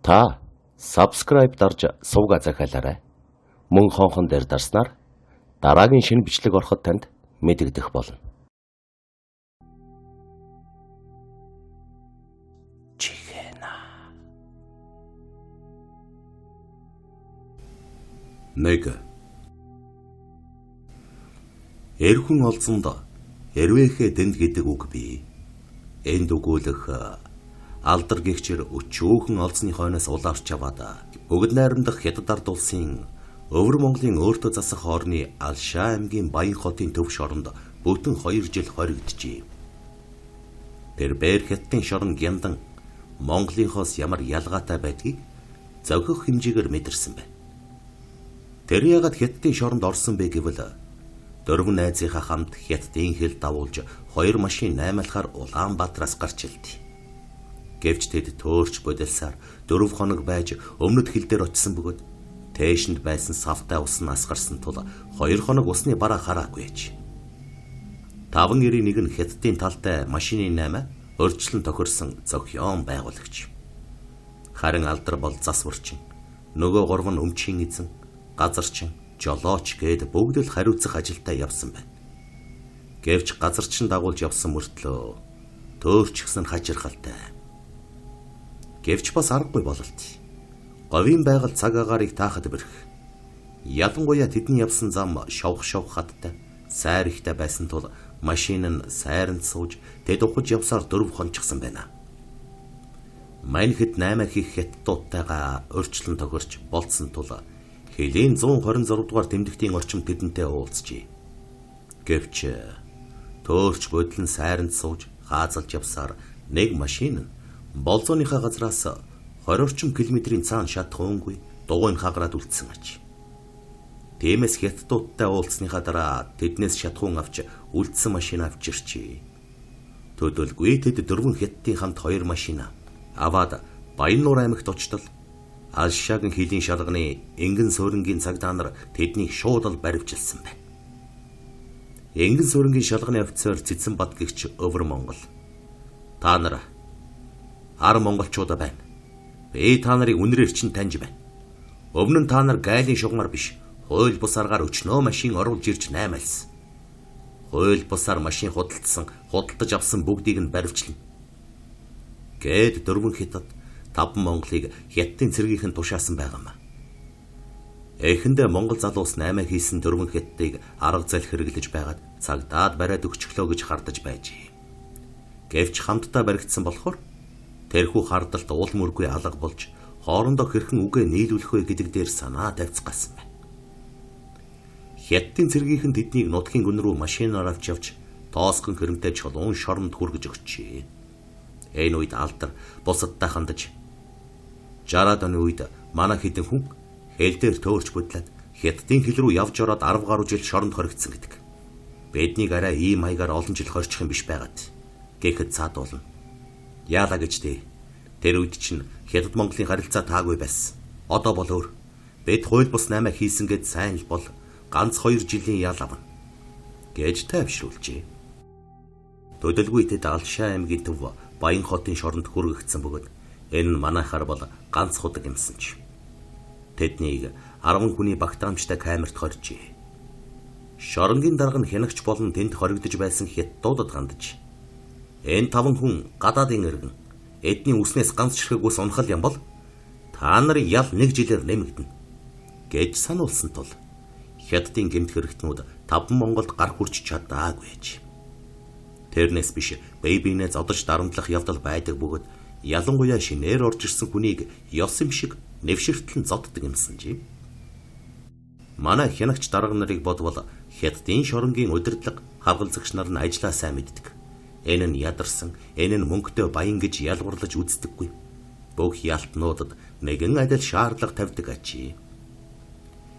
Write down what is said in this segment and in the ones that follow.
Та subscribe дарж сувга захиалаарай. Мөн хонхон дээр дарснаар дараагийн шинэ бичлэг ороход танд мэдэгдэх болно. Чихэна. 1. Эрхэн олзонд эрвээхээ дэнд гэдэг үг бий. Энд өгүүлэх алдар гэгчэр өчөөхөн олзны хойноос улаарч аваад бүгд найрамдах Хятад ард улсын Өвөр Монголын өөртөө засах орны Алшаа аймгийн Баян хотын төв шоронд бүтэн 2 жил хоригджээ. Тэр бээр Хятадын шорон гяндан Монголынхоос ямар ялгаатай байдгийг зохих хэмжээгээр мэдэрсэн байна. Тэр ягаад Хятадын шоронд орсон бэ гэвэл дөрвөн найзынхаа хамт Хятадын хил давуулж хоёр машин наймаалахаар Улаанбаатараас гарч илд. Гэвч тэд төөрч бодилсаар 4 хоног байж өмнөд хил дээр очисон бөгөөд тээшинд байсан савтай ус нь асгарсан тул 2 хоног усны бараа хараагүй аж. 591 нь Хятадын талтай машины 8 урьдчилан тохирсон зохион байгуулагч. Харин алдар бол засварчин. Нөгөө гурав нь өмчийн эзэн, газарчин, жолооч гээд бүгд л хариуцах ажилдаа явсан байна. Гэвч газарчин дагуулж явсан мөртлөө төөрчгсөн хажиргалтай. Гэвч бас аргагүй бололт. Говийн байгаль цаг агаарыг таахад бэрх. Ялангуяа тэдний явсан зам шовх шовх хаттай, сайр ихтэй байсан тул машин нь сайранд сууж тэд ухаж явсаар 4 хончихсан байна. Маньхэд 8 хийх хятадуудтайгаа урьдчилан тохирч болцсон тул Хэлийн 126 дугаар тэмдэгтийн орчим тэдэнтэй уулзжээ. Гэвч төөрч бодлон сайранд сууж хаазалж явсаар нэг машин нь болзооныхаа газраас 20 орчим километрийн цаана шатхуунгүй дугуйн хагараад үлдсэн аж. Тиймээс хятадуудтай уулзсныхаа дараа тэднээс шатхуун авч үлдсэн машин авч ирчээ. Төдөлгүй тэд дөрвөн хятадын хамт 2 машин аваад Баян-Нуур аймагт очтол Алшаагийн хилийн шалганы Энгэн суурингийн цагдаа нар тэднийг шууд л баривчилсан байна. Энгэн суурингийн шалганы офицер Цэцэн Бат гэгч Өвөр Монгол. Та нар ар монголчуудаа байна. Би та нарыг үнрээр чинь таньж байна. Өмнө нь та нар гайлын шугамар биш, хууль бус аргаар өчнөө машин оруулж ирж наймаалсан. Хууль бусаар машин худалдсан, худалдаж авсан бүгдийг нь баривчлана. Гээд дөрвөн хятад 5 Монголыг Хятадын цэргийнхэн тушаасан байгаа юм. Эхэндээ Монгол залуус 8 хийсэн дөрвөн хятадыг арга зэл хэрэглэж байгаад цагдаад бариад өгчихлөө гэж хардаж байжээ. Гэвч хамтдаа баригдсан болохоор тэрхүү хардалт уул мөргүй алга болж хоорондоо хэрхэн үгээ нийлүүлэх вэ гэдэг дээр санаа тавьцгаасан байна. Хятадын цэргийнхэн тэднийг нутгийн гүн рүү машинаар авч явж тоосгон хэрэмтэй чулуун шоронд хүргэж өгчээ. Энэ үед алдар бусадтай хандаж 60-аад оны үед манай хэдэн хүн хэл дээр төөрч будлаад Хятадын хил рүү явж ороод 10 гаруй жил шоронд хоригдсон гэдэг. Биднийг арай ийм маягаар олон жил хорчих юм биш байгаад гэхэд цаадуулна. Яалаа гэж дээ. Тэр үед чинь Хятад Монголын харилцаа таагүй байсан. Одоо бол өөр. Бид хууль бус 8 хийсэн гэд сайн л бол ганц 2 жилийн ял авна гэж тайвшруулжээ. Төдөлгүй тэд Алшаа аймгийн төв Баян хотын шоронд хүргэгдсэн бөгөөд энэ нь манайхаар бол ганц худаг юмсан ч. Тэднийг 10 хүний багтаамжтай камерт хоржээ. Шоронгийн дарга нь хянагч болон тэнд хоригдож байсан хятадуудад хандаж энэ 5 хүн гадаадын иргэн эдний үснээс ганц ширхэг ус унахал юм бол та нарын ял 1 жилээр нэмэгдэнэ гэж сануулсан тул Хятадын гэмт хэрэгтнүүд 5 Монголд гар хүрч чадаагүй аж. Тэрнээс биш бие биенээ зодож дарамтлах явдал байдаг бөгөөд ялангуяа шинээр орж ирсэн хүнийг ёс юм шиг нэвширтлэн зоддог юмсан жи. Манай хянагч дарга нарыг бодвол Хятадын шоронгийн удирдлага харгалзагч нар нь ажлаа сайн мэддэг. Энэ нь ядарсан, энэ нь мөнгөтэй баян гэж ялгуурлаж үздэггүй. Бүх ялтнуудад нэгэн адил шаардлага тавьдаг ажээ.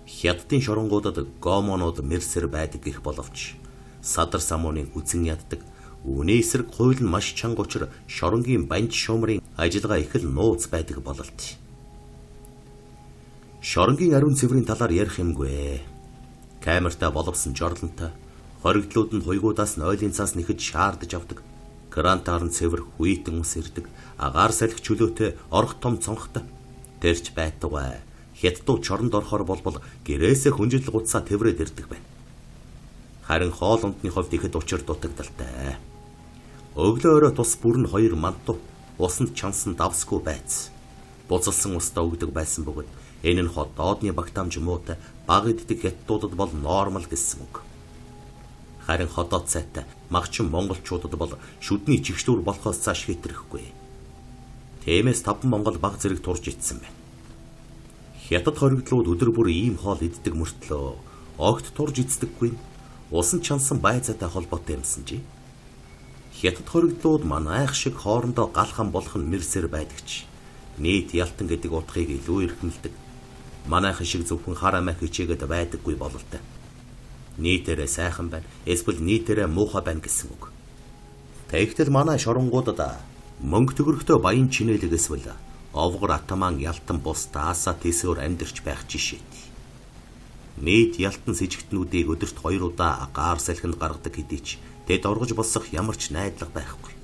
Хятадын шоронгуудад гомонууд мэрсэр байдаг гэх боловч садар самууны үзэн яддаг. Үүний эсрэг хууль нь маш чанга учир шоронгийн банж шуумрын ажиллагаа их л нууц байдаг бололт. Шоронгийн ариун цэврийн талаар ярих юмгүй. Камертай боловсон жорлонтой хоригдлууд нь хуйгуудаас нойлын цаас нэхэд шаардаж авдаг. Грантаар нь цэвэр хүйтэн ус ирдэг. Агаар салхи чөлөөтэй орох том цонхтой. Тэрч байтугай хятадууд шоронд орохоор болбол гэрээсээ хүнжил гутсаа тэврээд ирдэг байна. Харин хоол ундны хувьд ихэд учир дутагдaltaй. Өглөө өрөө тус бүр нь 2 манту усанд чансан давсгүй байц. Буцалсан устаа өгдөг байсан бөгөөд энэ нь хотоодны багтаамж муутай баг иддэг хятадуудад бол нормал гэсэн үг. Харин ходоод сайтай магчин монголчуудад бол шүдний чигшлүүр болохоос цааш хэтрэхгүй. Тиймээс 5 монгол баг зэрэг турж ицсэн байна. Хятад хоригдлууд өдөр бүр ийм хоол иддэг мөртлөө огт турж ицдэггүй. Усан чансан байцаатай холбоотой юмсан чи. Хятад хоригдлууд манайх шиг хоорондоо гал хам болох нь мэрсэр байдаг ч. Нийт ялтан гэдэг утгыг илүү эрхэмлдэг. Манайхан шиг зөвхөн хар амиа хичээгээд байдаггүй бололтой. Нийтээрээ сайхан байна, эсвэл нийтээрээ муухай байна гэсэн үг. Тэгтэл манай шоронгуудад мөнгө төгрөгтөө баян чинээлэг эсвэл овгор атаман ялтан бус таасаа тэсөөр амьдарч байх жишээт. Нийт ялтан сэжигтнүүдийг өдөрт 2 удаа гар салхинд гаргадаг хэдий ч тэд оргож босох ямар ч найдлага байхгүй.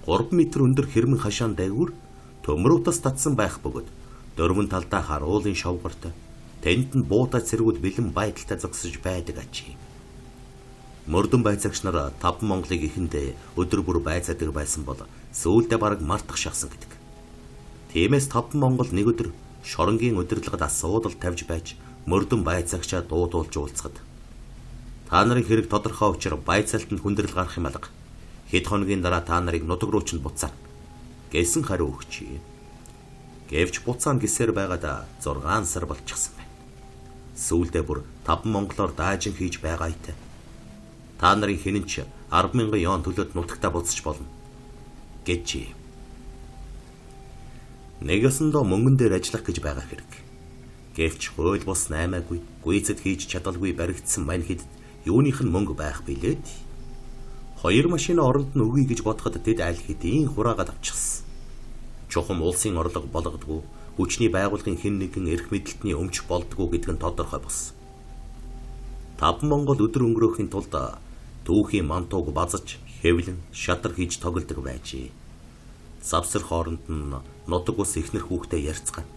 3 метр өндөр хэрмэн хашаан дайгуур төмрүүтас татсан байх бөгөөд дөрвөн талдаа харуулын шовгортой тэнд нь буутай цэргүүд бэлэн байдалтай зогсож байдаг ажээ. Мөрдөн байцаагч нар 5 Монголыг эхэндээ өдөр бүр байцаадаг байсан бол сүүлдээ бараг мартах шахсан гэдэг. Тиймээс 5 Монгол нэг өдөр шоронгийн удирдлагад асуудал тавьж байж мөрдөн байцаагчаа дуудуулж уулзахад та нарын хэрэг тодорхой учир байцаалтанд хүндрэл гарах юм алга. Хэд хоногийн дараа та нарыг нутаг руу ч буцаана гэсэн хариу өгчээ. Гэвч буцаана гэсээр байгаад 6 сар болчихсон байна. Сүүлдээ бүр 5 монголоор даажин хийж байгаа айтай. Та нарын хэн ч 10,000 юан төлөөд нутагтаа буцаж болно гэжээ. Нэг ёсондоо мөнгөн дээр ажиллах гэж байгаа хэрэг. Гэвч хууль бус наймаагүй, гүйцэд хийж чадалгүй баригдсан мань хэд юуных нь мөнгө байх билээ. 2 машин оронд нь өгье гэж бодоход тэд аль хэдийн хураагаад авчихсан. Чухам улсын орлого болгодгүй, хүчний байгууллагын хэн нэгэн эрх мэдэлтний өмч болдгоо гэдг нь тодорхой болсон. 5 монгол өдөр өнгөрөөхийн тулд түүхийн мантууг базаж, хэвлэн, шатар хийж тоглодог байжээ. Завсар хооронд нь нутаг ус эхнэр хүүхдээ ярьцгаана.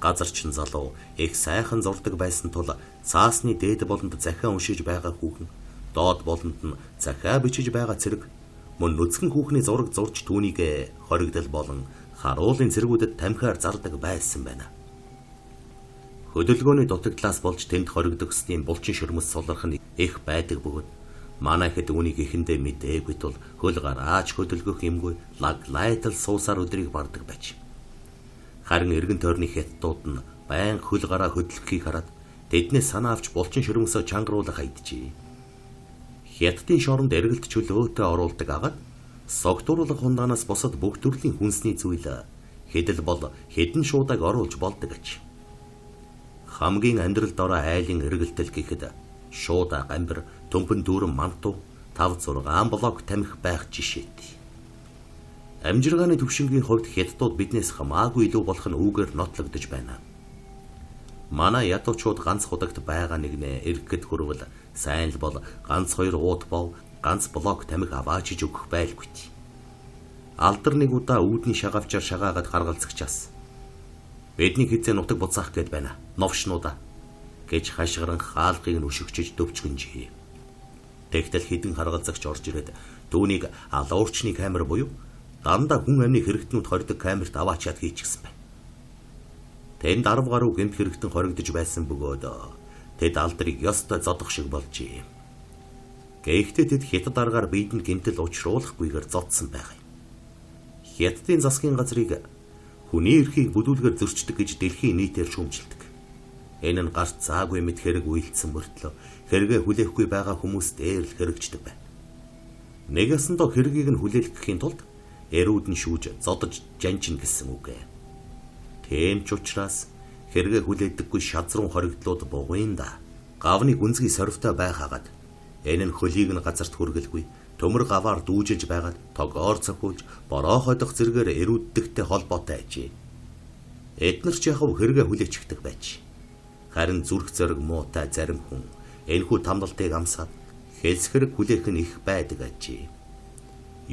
Газарчин залуу их сайхан зурдаг байсан тул цаасны дээд болонд захиа уншиж байгаа хүүхэн, доод болонд нь захиа бичиж байгаа цэрэг мөн нүцгэн хүүхний зураг зурж түүнийг хоригдол болон харуулын цэргүүдэд тамхиар зардаг байсан байна. Хөдөлгөөний дутагдлаас болж тэнд хоригдогсны булчин шөрмөс сулрах нь их байдаг бөгөөд манай хэд үүнийг эхэндээ мдээгүй тул хөл гараач хөдөлгөх юмгүй лаг лайтал суусаар өдрийг бардаг байж. Харин эргэн тойрны хятадууд нь баян хөл гараа хөдлөхийг хараад тэднээс санаа авч булчин шөрмөсөө чангаруулах хайджээ. Хятадын шоронд эргэлт чөлөөтэй оруулдаг агаад согтууруулах хундаанаас бусад бүх төрлийн хүнсний зүйл хэдэл бол хэдэн шуудаг оруулж болдог аж. Хамгийн амьдрал дорой айлын эргэлтэл гэхэд шуудаа гамбир, төмпөн дүүрэн манту 5 6 блок тамхи байх жишээтэй. Амжиргааны түвшингийн хувьд хятадууд биднээс хамаагүй илүү болох нь үүгээр нотлогдож байна. Манай ядуучууд ганц худагт байгаа нэгнээ ирэхэд хүрвэл сайн л бол ганц 2 уут бов, ганц блок тамхи аваачиж өгөх байлгүй. Алдар нэг удаа үүдний шагаавчаар шагаагаад харгалзагчаас бидний хэзээ нутаг буцаах гээд байна. Новшнуудаа гэж хашгиран хаалгыг нь өшөгчөж төвчгөнжээ. Тэгтэл хідэн харгалзагч орж ирээд түүнийг алуурчны камер буюу дандаа хүн амны хэрэгтнүүд хордог камерт аваачаад хийчихсэн байна. Тэнд 10 гаруй гэмт хэрэгтэн хоригдож байсан бөгөөд тэд алдрыг ёстой зодох шиг болжээ. Гэхдээ тэд хятад аргаар биедэнд гэмтэл учруулахгүйгээр зодсон байх юм. Хятадын засгийн газрыг хүний эрхийг бүдүүлгээр зөрчдөг гэж дэлхийн нийтээр шүүмжилдэг. Энэ нь гарц заагүй мэт хэрэг үйлдсэн мөртлөө хэрэгээ хүлээхгүй байгаа хүмүүс дээр л хэрэгждэг байна. Нэг ясандаа хэргийг нь хүлээлгэхийн тулд эрүүд нь шүүж зодож жанжин гэсэн үг ээ. Тийм ч учраас хэрэгээ хүлээдэггүй шазрун хоригдлууд бугуйн да. Гавны гүнзгий сорвтой байх хагаад энэ нь хөлийг нь газарт хүргэлгүй төмөр гаваар дүүжиж байгаад тогоор цохиулж бороо ходох зэргээр эрүүддэгтэй холбоотой ажээ. Эднэр ч яхав хэрэгээ хүлээчихдэг байж. Харин зүрх зориг муутай зарим хүн энэхүү тамлалтыг амсаад хэлс хэрэг хүлээх нь их байдаг ажээ.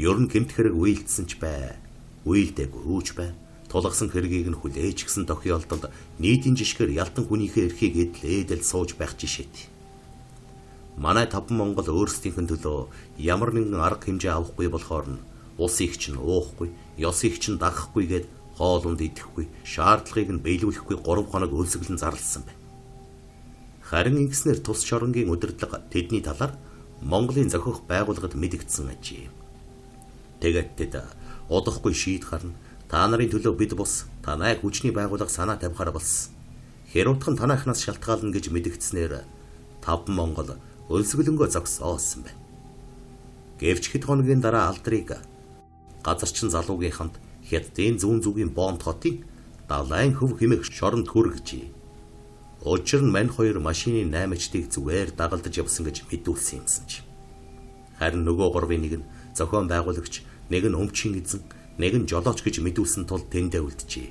Ер нь гэмт хэрэг уйлдсан ч бай, уйлдээгүй ч бай. Тулгасан хэргийг нь хүлээж гисэн тохиолдолд нийтийн жишгээр ялтан хүнийхээ эрхийг эдлээд л сууж байх жишээтэй. Манай таван Монгол өөрсдийнх нь төлөө ямар нэгэн арга хэмжээ авахгүй болохоор нь усыг чинь уухгүй, ёсыг чинь дагахгүй гээд хоол унд идэхгүй, шаардлагыг нь биелүүлэхгүй 3 хоног өлсгөлэн зарласан байна. Харин ингэснээр тус шоронгийн удирдлага тэдний талаар Монголын зохиох байгууллагад мэдэгдсэн ажээ. Тэгээд тэд удахгүй шийд гарна. Та нарын төлөө бид бус танай хүчний байгууллага санаа тавихаар болсон. Херутхан танайхнаас шалтгаална гэж мэдэгдснээр таван Монгол өлсгөлөнгөө зогсоосон байна. Гэвч хэд хоногийн дараа алдрыг газарчин залуугийн хамт Хятадын зүүн зүгийн Бонд хотын далайн хөв хэмээх шоронд хүргэжээ. Учир нь мань хоёр машины наймачдыг зүгээр дагалдаж явсан гэж мэдүүлсэн юмсан чи. Харин нөгөө гурвын нэг нь зохион байгуулагч, нэг нь өмчийн эзэн, нэг нь жолооч гэж мэдүүлсэн тул тэндээ үлджээ.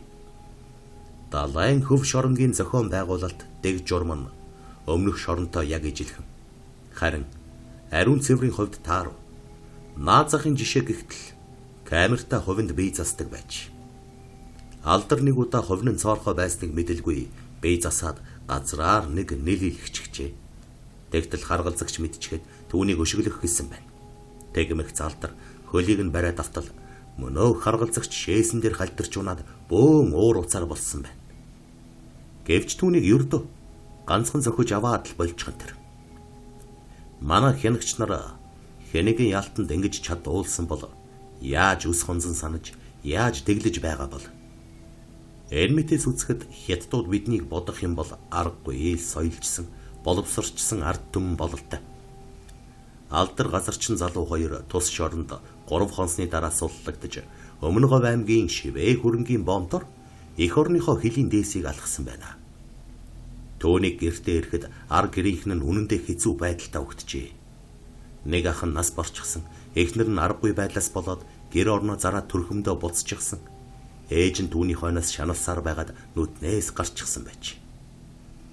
Далайн хөв шоронгийн зохион байгуулалт дэг журам нь өмнөх шоронтой яг ижилхэн. Харин ариун цэврийн хувьд таарав. Наад захын жишээ гихтэл камертай хувинд бие засдаг байж. Алдар нэг удаа хувин нь цоорхой байсныг мэдэлгүй бие засаад газраар нэг нэлэлхчихжээ. Тэгтэл харгалзагч мэдчихэд түүнийг өшөглөх гэсэн байна. Тэгмэх залдар хөлийг нь бариад автал мөнөө харгалзагч шээсэн дээр халтарч унаад бөөн уур уцаар болсон байна. Гэвч түүнийг ердөө ганцхан зохиж аваад л болчихсон тэр. Манай хянагч нар хэнэгийн ялтанд ингэж чадуулсан бол яаж өс хонзон санаж, яаж тэглэж байгаа бол? Эрмитээс үзэхэд хятадууд биднийг бодох юм бол аргагүй л соёлжсон, боловсрчсан ард түмэн бололтой. Алдар газарчин залуу хоёр тус шоронд 3 хонсны дараа суллагдаж, Өмнө Говь аймгийн Шивээ хөрөнгийн бомтор эх орныхоо хөлийн дээсийг алгасан байна. Түүнийг гэртээ ирэхэд ар гэрийнхэн нь үнэндээ хэцүү байдалтай өгдөжээ. Нэг ах нь нас барчихсан, эхнэр нь аргагүй байдлаас болоод гэр орноо зараад төрхөмдөө буцчихсан. Ээж нь түүний хойноос шаналсаар байгаад нүднээс гарчихсан байж.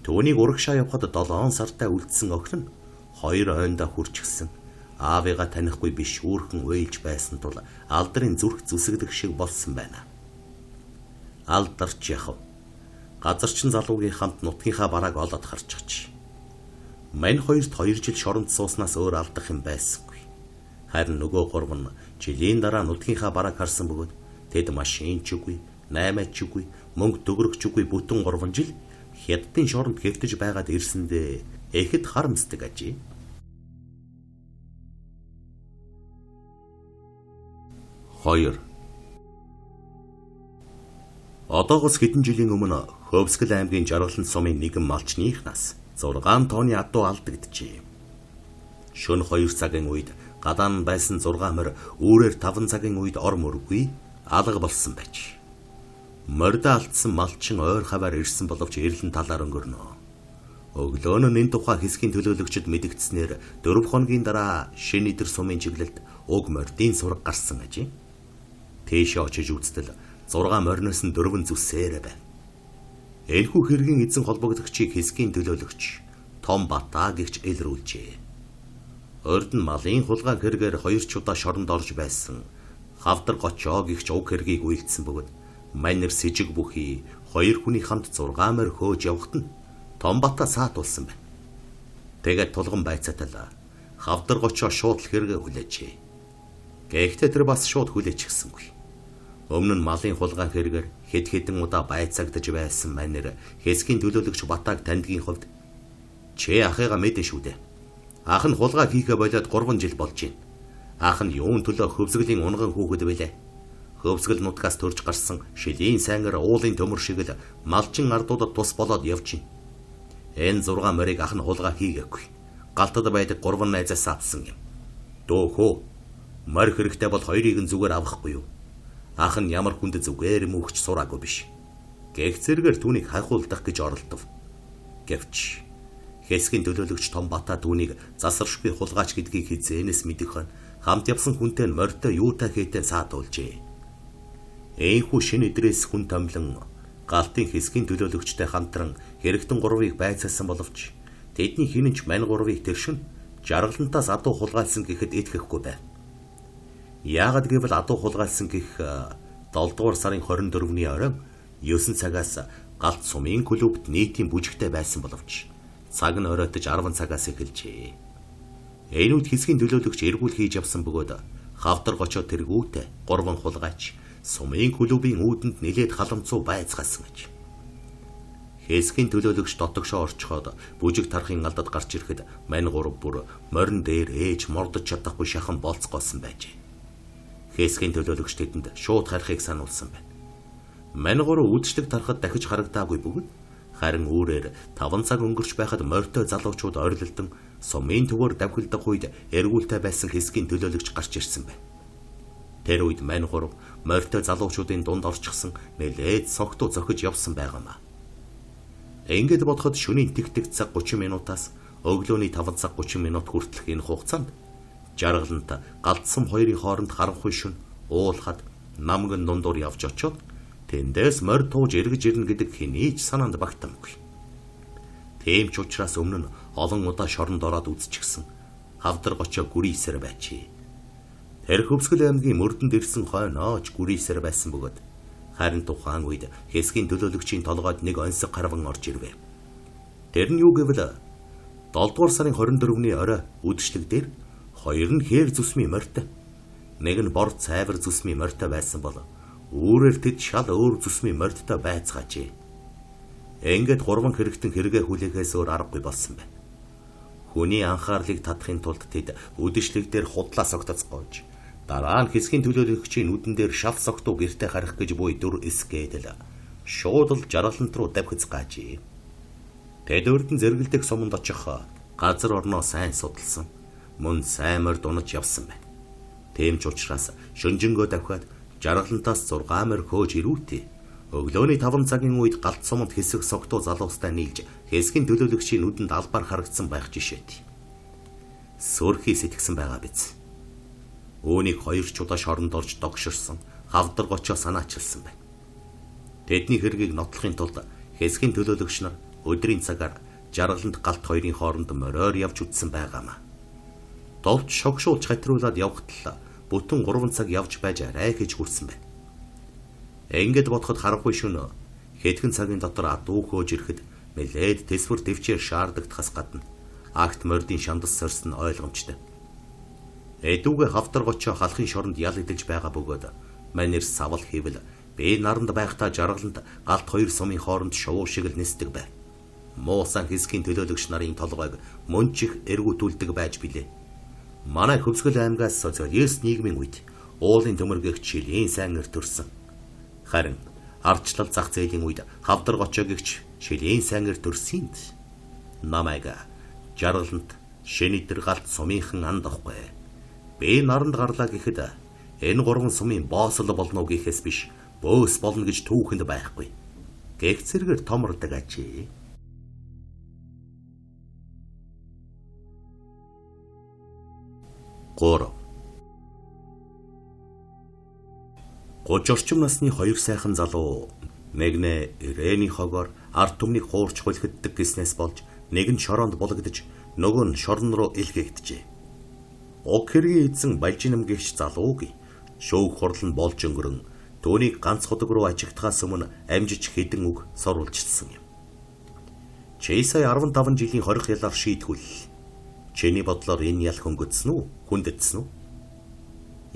Түүнийг урагшаа явхад 7 сартай үлдсэн охин нь 2 ойндоо хүрчихсэн. Аавыгаа танихгүй биш үүрхэн уйлж байсан тул алдрын зүрх зүсэгдэх шиг болсон байна. Алдарч яхав. Газарчин залуугийн хамт нутгийнхаа барааг олоод харчихж. Мань хоёрт 2 жил шоронд сууснаас өөр алдах юм байсангүй. Харин нөгөө гурав нь жилийн дараа нутгийнхаа барааг харсан бөгөөд тэд машин ч үгүй, наймаач ч үгүй, мөнгө төгрөгч үгүй бүтэн 3 жил хятадын шоронд хэвтэж байгаад ирсэндээ эхэд харамсдаг ажээ. 2. Одоогоос хэдэн жилийн өмнө Хөвсгөл аймгийн Жаргалан сумын нэгэн малчныхнаас 6 тонны адуу алдагджээ. Шөнө 2 цагийн үед гадаан байсан 6 морь үүрээр 5 цагийн үед ор мөргүй алга болсон байж. Мордо алдсан малчин ойр хаваар ирсэн боловч эрлэн талаар өнгөрнө. Өглөө нь энэ тухай хэсгийн төлөөлөгчд мэдэгдснээр 4 хоногийн дараа шинэ идэр сумын чиглэлд уг мордын сураг гарсан ажээ. Тийшээ очиж үзтэл 6 морноос нь 4 зүсээрээ байв. Энэхүү хэргийн эзэн холбогдогчийг хэсгийн төлөөлөгч Том Бата гэгч илрүүлжээ. Урд нь малын хулгай хэрэгээр 2 ч удаа шоронд орж байсан Хавдар Гочоо гэгч уг хэргийг үйлдсэн бөгөөд манер сэжиг бүхий 2 хүний хамт 6 морь хөөж явахад нь Том Бата саатуулсан байна. Тэгээд тулган байцаатал Хавдар Гочоо шууд л хэрэгээ хүлээжээ. Гэхдээ тэр бас шууд хүлээчихсэнгүй. Өмнө нь малын хулгай хэрэгээр хэд хэдэн удаа байцаагдаж байсан манер хэсгийн төлөөлөгч Батаг таньдгийн хувьд "Чи ахыгаа мэдэн шүү дээ. Ах нь хулгай хийхээ болоод 3 жил болж байна. Ах нь юун төлөө хөвсгөлийн унган хүүхэд билээ. Хөвсгөл нутгаас төрж гарсан шилийн сайнгаар уулын төмөр шиг л малчин ардуудад тус болоод явж байна. Энэ 6 морийг ах нь хулгай хийгээгүй. Галтад байдаг 3 найзаас авсан юм. Дөө хөө морь хэрэгтэй бол хоёрыг нь зүгээр авахгүй юу? Ах нь ямар хүнд зүгээр мөхч сураагүй биш. Гэх зэрэгээр түүнийг хайхуулдах гэж оролдов. Гэвч хэсгийн төлөөлөгч Том Бата түүнийг засаршгүй хулгайч гэдгийг хизээнээс мэдэх хон хамт явсан хүнтэй нь морьтой юутай хийтэй саатуулжээ. Ээнхүү шинэ идрээс хүн томлон галтын хэсгийн төлөөлөгчтэй хамтран хэрэгтэн гурвыг байцаасан боловч тэдний хинэн ч мань гурвыг тэр шин жаргалантаас адуу хулгайлсан гэхэд итгэхгүй байв. Яагаад гэвэл адуу хулгайлсан гэх 7 дугаар сарын 24-ний оройн 9 цагаас Галт сумын клубт нийтийн бүжигтэй байсан боловч цаг нь оройтож 10 цагаас эхэлжээ. Энэ үед хэсгийн төлөөлөгч эргүүл хийж явсан бөгөөд хавдар гочоо тэргүүтээ 3 хулгайч сумын клубын үүдэнд нилээд халамцуу байцгаасан гэж. Хэсгийн төлөөлөгч дотогшоо орчхоод бүжиг тархын алдад гарч ирэхэд мань гурав бүр морин дээр ээж мордож чадахгүй шахан болцгоосон байжээ. Хэсгийн төлөөлөгч тэдэнд шууд харихыг сануулсан байна. Мань гурав үдшилэг тарахад дахиж харагдаагүй бөгөөд харин үүрээр 5 цаг өнгөрч байхад морьтой залуучууд орилолдон сумын төвөөр давхилдах үед эргүүлтэй байсан хэсгийн төлөөлөгч гарч ирсэн байна. Тэр үед мань гурав морьтой залуучуудын дунд орчихсон нэлээд согтуу зохиж явсан байгаамаа. Ингээд бодоход шөнийн тэг цаг 30 минутаас өглөөний 5 цаг 30 минут хүртэлх энэ хугацаанд Жаргалант Галт сум хоёрын хооронд харанхуй шөнө уулхад намган дундуур явж очиод тэндээс морь тууж эргэж ирнэ гэдэг хэний ч санаанд багтамгүй. Тийм ч учраас өмнө нь олон удаа шоронд ороод үзчихсэн хавдар гочоо гүрийсээр байжээ. Тэр Хөвсгөл аймгийн мөрдөнд ирсэн хойнооч гүрийсээр байсан бөгөөд харин тухайн үед хэсгийн төлөөлөгчийн толгойд нэг оньсог харван орж ирвэ. Тэр нь юу гэвэл 7 дугаар сарын 24-ний орой үдшилэг дээр хоёр нь хээр зүсмийн морьтой, нэг нь бор цайвар зүсмийн морьтой байсан бол үүрээр тэд шал өөр зүсмийн морьдтой байцгаажээ. Ингээд гурван хэрэгтэн хэрэгээ хүлээхээс өөр аргагүй болсон байна. Хүний анхаарлыг татахын тулд тэд үдшилэг дээр худлаа согтоцгоож дараа нь хэсгийн төлөөлөгчийн нүдэн дээр шал согтуу гэрте харах гэж буй дүр эсгээдэл шууд л Жаргалант руу давхицгаажээ. Тэд өрдөн зэрэгэлдэх суманд очих газар орноо сайн судалсан. Мөн сайн морд унаж явсан байна. Тийм ч учраас шөнөжингөө давхиад Жаргалантаас 6 морь хөөж ирүүтээ. Өглөөний 5 цагийн үед Галт суманд хэсэг согтуу залуустай нийлж хэсгийн төлөөлөгчийн нүдэнд албаар харагдсан байх жишээтэй. Сөрхий сэтгсэн байгаа биз. Үүнийг хоёр ч удаа шоронд орж догширсан хавдар гочоо санаачилсан байна. Тэдний хэргийг нотлохын тулд хэсгийн төлөөлөгч нар өдрийн цагаар Жаргалант Галт хоёрын хооронд мориор явж үтсэн байгаамаа. Товч шогшуулж хатриулаад явхад л бүтэн 3 цаг явж байж арай гэж хүрсэн байна. Ингээд бодоход харанхуй шөнө хэдхэн цагийн дотор адуу хөөж ирэхэд нэлээд тэсвэр төвчээр шаардагдахаас гадна агт мордын шандас сорьсон нь ойлгомжтой. Эдүүгээ хавдар гочоо халахын шоронд ял идэлж байгаа бөгөөд манер савл хийвэл би наранд байхдаа Жаргалант Галт хоёр сумын хооронд шувуу шиг л нисдэг байв. Муусан хэсгийн төлөөлөгч нарын толгойг мөн ч их эргүүтүүлдэг байж билээ. Манай Хөвсгөл аймгаас социалист нийгмийн үед уулын төмөргөгч шилийн сайн нэр төрсөн. Харин ардчлал зах зээлийн үед хавдар гочоогч шилийн сайн нэр төрсөн. Намайг Жаргалант Шинэдэр Галт сумынхан анд авахгүй. Би наранд гарлаа гэхэд энэ гурван сумын боосол болно гэхээс биш бөөс болно гэж түүхэнд байхгүй. Гэх зэргээр томордог ажээ. 3. 30 орчим насны хоёр сайхан залуу нэг нь Ирэний хогоор ард түмнийг хуурч хулхиддаг гэснээс болж нэг нь шороонд булагдаж нөгөө нь шорон руу илгээгджээ. Уг хэргийн эзэн Балжинам гэгч залууг шүүх хурал нь болж өнгөрөн түүнийг ганц худаг руу ажигдахаас өмнө амжиж хэдэн үг сурвалжилсан юм. Чи сая 15 жилийн хорих ялаар шийтгүүллээ. Чиний бодлоор энэ ял хөнгөцсөн үү? Хүндэтсэн үү?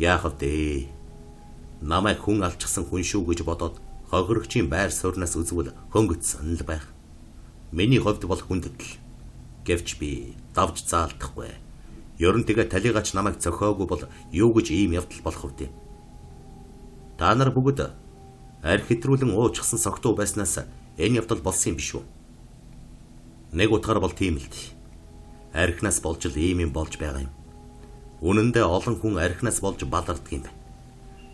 Яах вэ? Намайг хүн алчихсан хүн шүү гэж бодоод хохирогчийн байр суурнаас үзвэл хөнгөцсөн л байх. Миний хувьд бол хүндэтэл. Гэвч би давж заалдахгүй. Ер нь тэгээ талигач намайг цохиогүй бол юу гэж ийм явдал болох вэ? Та нар бүгд арх хэтрүүлэн уучихсан согтуу байснаас энэ явдал болсон юм биш үү? Нэг утгаар бол тийм л дээ. Архинаас болж л ийм юм болж байгаа юм. Үнэн дээр олон хүн архинаас болж балардаг юм байна.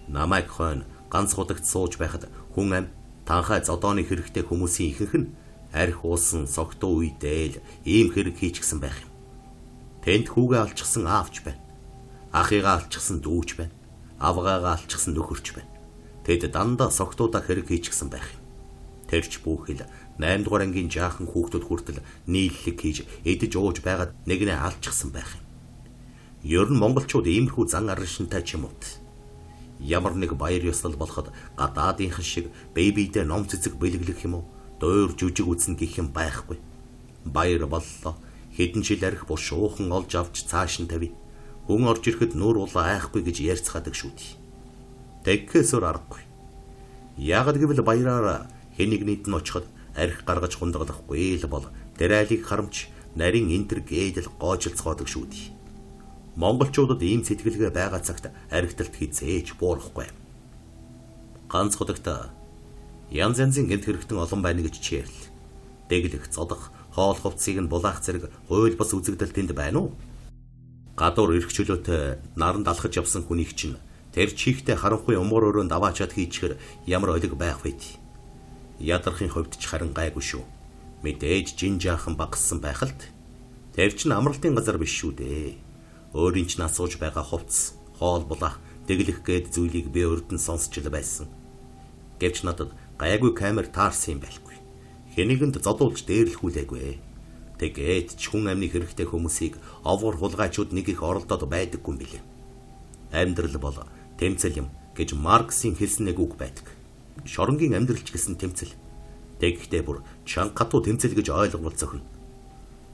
Намайг хойно ганц худагт сууж байхад хүн ам танхай зодооны хэрэгтэй хүмүүсийн ихэнх нь арх уусан согтуу үедээ л ийм хэрэг хийчихсэн байх юм. Тэнд хүүгээ алчихсан аавч байна. Ахыгаа алчихсан дүүч байна. Авгаагаа алчихсан нөхөрч байна. Тэд дандаа согтуудаа хэрэг хийчихсэн байх юм. Тэрч бүхэл 8 дугаар ангийн жаахан хүүхдүүд хүртэл нийллэг хийж идэж ууж байгаад нэгнээ алчихсан байх юм. Ер нь монголчууд иймэрхүү зан араншинтай ч юм уу. Ямар нэг баяр ёслол болоход гадаадынхан шиг бие биедээ ном цэцэг бэлэглэх юм уу? Дуур жүжиг үзнэ гэх юм байхгүй. Баяр боллоо. Хэдэн жил арх бушуухан олж авч цааш нь тавь. Хүн орж ирэхэд нүүр улаа айхгүй гэж ярьцгаадаг шүү дээ. Тэгхээс өөр аргагүй. Яагад гэвэл баяраар хэн нэгнийд нь очиход арх гаргаж хундаглахгүй л бол тэр айлыг харамч нарийн энтер гээдэл гоожилцгоодог шүү дээ. Монголчуудад ийм сэтгэлгээ байгаа цагт архиталт хизээж буурахгүй. Ганц худагт янз янзын гэмт хэрэгтэн олон байна гэж чиэрл. Дэглэх, зодох, хоол хувцсыг нь булаах зэрэг хууль бус үзэгдэл тэнд байна уу? Гадуур эрх чөлөөтэй наранд алхаж явсан хүнийг чинь тэр чихтэй харанхуй умгар өрөөнд аваачаад хийчихэр ямар олиг байх вэ? Ядархын хувьд ч харин гайгүй шүү. Мэдээж жин жаахан багассан байх л т. Тэр чинь амралтын газар биш шүү дээ. Өөрийн чинь асууж байгаа хувцс, хоол булаах, дэглэх гээд зүйлийг би урд нь сонсч л байсан. Гэвч надад гайгүй камер таарсан юм байлгүй. Хэнийгэнд зодуулж дээрлэхүүлээгүй. Тэгээд ч хүн амны хэрэгтэй хүмүүсийг овгор хулгайчуд нэг их оролдоод байдаггүй юм билээ. Амьдрал бол тэмцэл юм гэж Марксийн хэлсэн нэг үг байдаг. Шоронгийн амьдрал ч гэсэн тэмцэл. Тэгэхдээ бүр чанга хатуу тэмцэл гэж ойлговол зохино.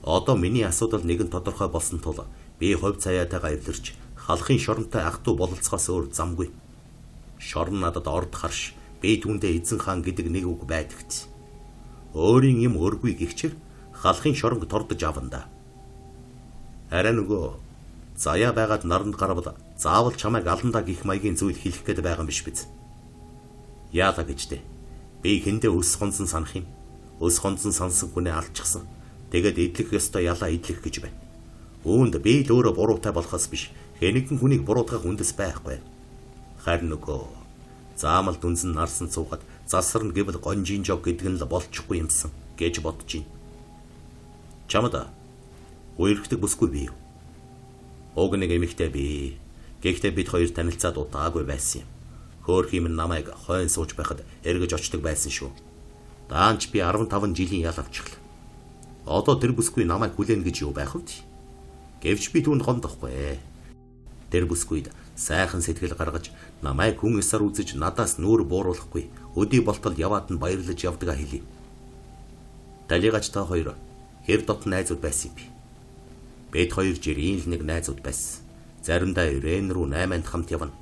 Одоо миний асуудал нэгэн тодорхой болсон тул би хувь цаяатайгаа эвлэрч халахын шоронтой ах トゥ бололцохоос өөр замгүй. Шорон надад орд харш би түүндээ эзэн хаан гэдэг нэг үг байдагт. Өөрийн юм өргүй гихчэр халахын шоронг тордож авна да. Арай нөгөө заяа байгаад наранд гарвал заавал чамайг аландаа гих маягийн зүйл хэлэх гээд байгаа юм биш биз? Яалаа гэж дээ. Би хэндээ өс хонсон санах юм. Өс хонсон сансан хүнээ алдчихсан. Тэгээд эдлэх ёстой ялаа эдлэх гэж байна. Үүнд би л өөрөө буруутай болохоос биш хэн нэгэн хүнийг буруутгах үндэс байхгүй. Харин нөгөө заамал дүнзэн нарсан цуугаад засарна гэвэл гонжин жог гэдэг нь л болчихгүй юмсан гэж бодож байна. Чамд үерхдэг бүсгүй бий юу? Уг нэг эмэгтэй бий. Гэхдээ бид хоёр танилцаад удаагүй байсан юм. Хөөх юм намайг хойн сууж байхад эргэж очдог байсан шүү. Даанч би 15 жилийн ял авчихлаа. Одоо тэр бүсгүй намайг хүлээн гэж юу байх вэ? Гэвч би түүнд гомдохгүй. Тэр бүсгүйд сайхан сэтгэл гаргаж намайг хүн ёсоор үзэж надаас нүүр бууруулахгүй өдий болтол яваад нь баярлаж явдгаа хэлье. Талигач та хоёр хэр дотн найзууд байсан юм бэ? Бид хоёр жирийн л нэг найзууд байсан. Заримдаа Ирэн рүү 8-нд хамт явна.